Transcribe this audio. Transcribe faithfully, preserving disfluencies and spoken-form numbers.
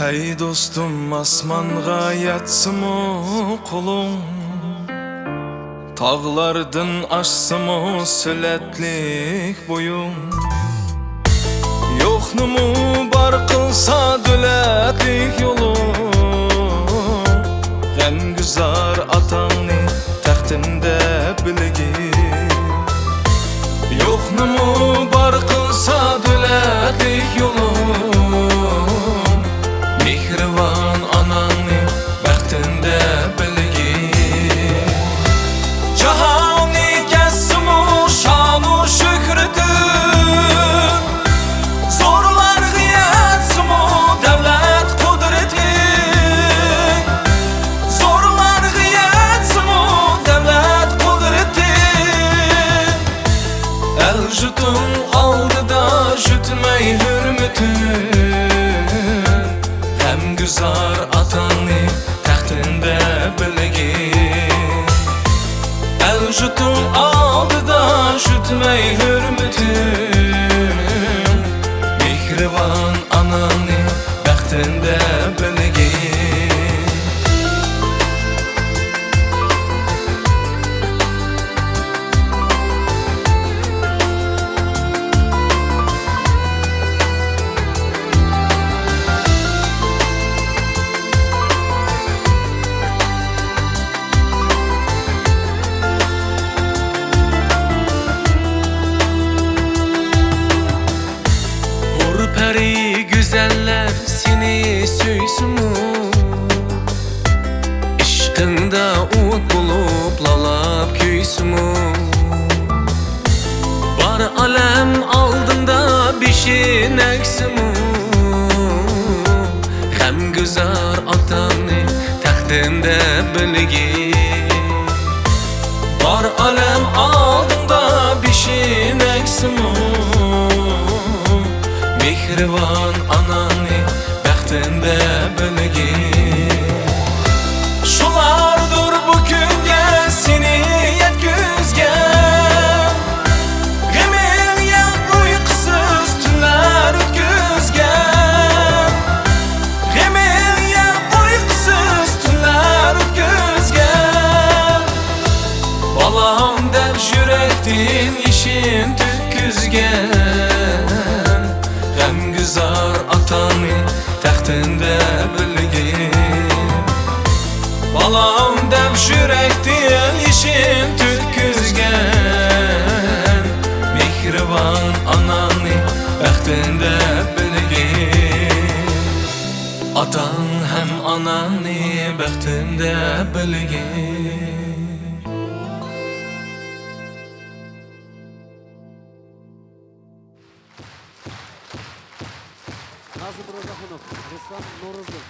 ئەي دوستۇم، ئاسمانغا يەتسىمۇ قولۇڭ، تاغلاردىن ئاشسىمۇ سۆلەتلىك بويۇڭ، يوقنىمۇ بار قىلسا دۆلەتلىك يولۇڭ، غەمگۈزار ئاتاڭنى تەختىڭدە بىلگىن. يوقنىمۇ بار قىلسا دۆلەتلىك يولۇڭ، مېھرىبان ئاناڭنى بەختىڭدە بىلگىن. جاھاننى كەسسىمۇ شانۇ شۆھرىتىڭ، زورلارغا يەتسىمۇ دەۋلەت قۇدرىتىڭ، زورلارغا يەتسىمۇ دەۋلەت قۇدرىتىڭ، ئەل-يۇرتۇڭ ئالدىدا يۈتمەي ھۆرمىتىڭ، غەمگۈزار ئاتاڭنى تەختىڭدە بىلگىن. ئەل-يۇرتۇڭ ئالدىدا يۈتمەي ھۆرمىتىڭ، مېھرىبان ئاناڭنى بەختىڭدە بىلگىن. ھۇر پەرى گۈزەللەر سېنى سۆيسىمۇ، ئىشقىڭدا ئوت بولۇپ لاۋلاپ كۆيسىمۇ، بار ئالەم ئالدىڭدا بېشىڭ ئەگسىمۇ، غەمگۈزار ئاتاڭنى تەختىڭدە بىلگىن. بار ئالەم ئالدىڭدا بېشىڭ ئەگسىمۇ، مېھرىبان ئاناڭنى بەختىڭدە بىلگىن. شۇلاردۇر بۇ كۈنگە سېنى يەتكۈزگەن، غېمىڭ يەپ ئۇيقۇسىز تۈنلەر ئۆتكۈزگەن، غېمىڭ يەپ ئۇيقۇسىز تۈنلەر ئۆتكۈزگەن، بالام دەپ يۈرەكتىن يېشىن تۆككۈزگەن، غەمگۈزار ئاتاڭنى تەختىڭدە بىلگىن. بالام دەپ يۈرەكتىن يېشىن تۆككۈزگەن، مېھرىبان ئاناڭنى بەختىڭدە بىلگىن. ئاتاڭ ھەم ئاناڭنى بەختىڭدە بىلگىن. نازىم روزاخۇنوف، رۇسلان نورۇزلۇق.